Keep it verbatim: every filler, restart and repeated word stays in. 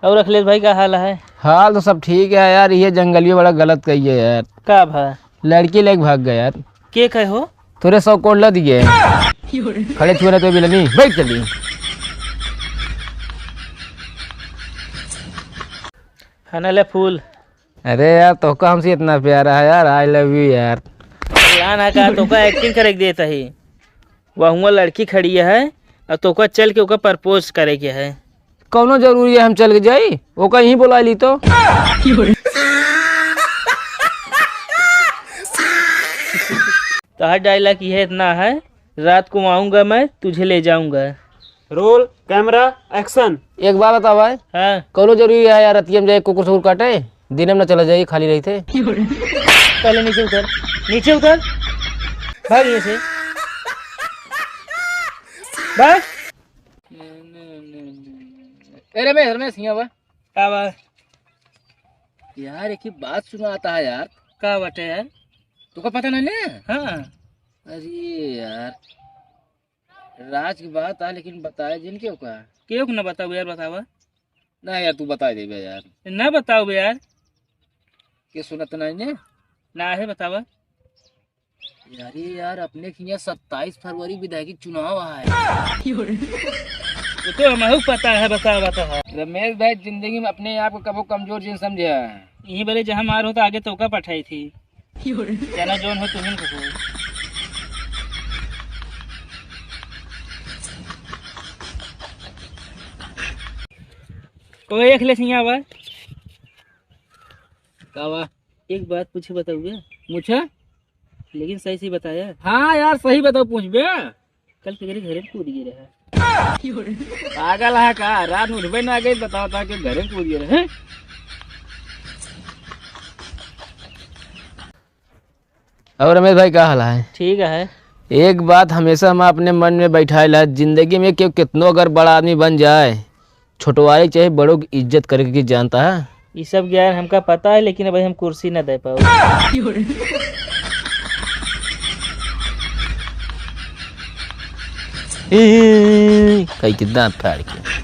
और अखिलेश भाई, का हाल है? हाल तो सब ठीक है यार, ये जंगलियो बड़ा गलत कही है यार। का भा? लड़की लेके भाग गया यार। के कहे हो? तोरे सौ कोड़ला दिए। खड़े छुए ना तो बिलनी, बैठ चली। खाना ले फूल। अरे यार, तोहका हमसे इतना प्यार है यार, I love you यार। भगवान है का, तोहका acting करे के देता है। वह हुआ लड़की खड़ी है और तोहका चल के ओका propose करे के है। कौनो जरूरी है हम चल के जाई? ओका यहीं बुला ली तो। तोहार dialogue ये इतना है, रात को आऊंगा मैं, तुझे ले जाऊंगा। Roll, camera, action। एक बात बतावा है, हाँ। कौनो जरूरी है यार, रतिया में जाए कुकुर सुकुर काटे, दिन में न चला जाए, खाली रहते। पहले नीचे उतर, नीचे उतर, भाग यहाँ से, भाग। ए रमेश, रमेश, यहाँ बा। का बा? यार, एक ही बात सुनाता है यार। का बाटे यार? तुका पता नहीं ने? हाँ। अरे यार, राज की बात आ, लेकिन बताए जिन क्यों का? क्यों ना बताओ यार, बतावा। ना यार, तू बता दे बे यार। ना बताओ बे यार। के सुनत नहीं ने? ना है, बतावा। अरे यार, अपने के यहाँ सत्ताईस फरवरी विधायकी चुनाव है। वो तो हमहू पता है, बतावा तो है। रमेश भाई, जिंदगी में अपने आप को कबो कमजोर जिन समझे। यही बोले, जहाँ मार हो तो आगे तोका पठाई थी। जना जौन हो तुहिन को हो। ओ, एक ले सिंह आवा। का बा? एक बात पूछे, बताओ बे। पूछा? लेकिन सही सही बताया। हाँ यार, सही बताओ, पूछ बे। कल के घरे, घरे में कूद गिरे है। पागल है का? रात में उठबे ना गई, बताओ था कि घरे में कूद गिरे हैं। और रमेश भाई, का हाल है? ठीक है। एक बात हमेशा हम अपने मन में बैठाए ला, जिंदगी में केहू कितनो अगर बड़ा आदमी बन जाए, छोटवारे के चाहे बड़ों की इज्जत करे के जानता है। ये सब ज्ञान हमका पता है, लेकिन अभी हम कुर्सी न दे पाओ। ए, कई के दांत फाड़ के।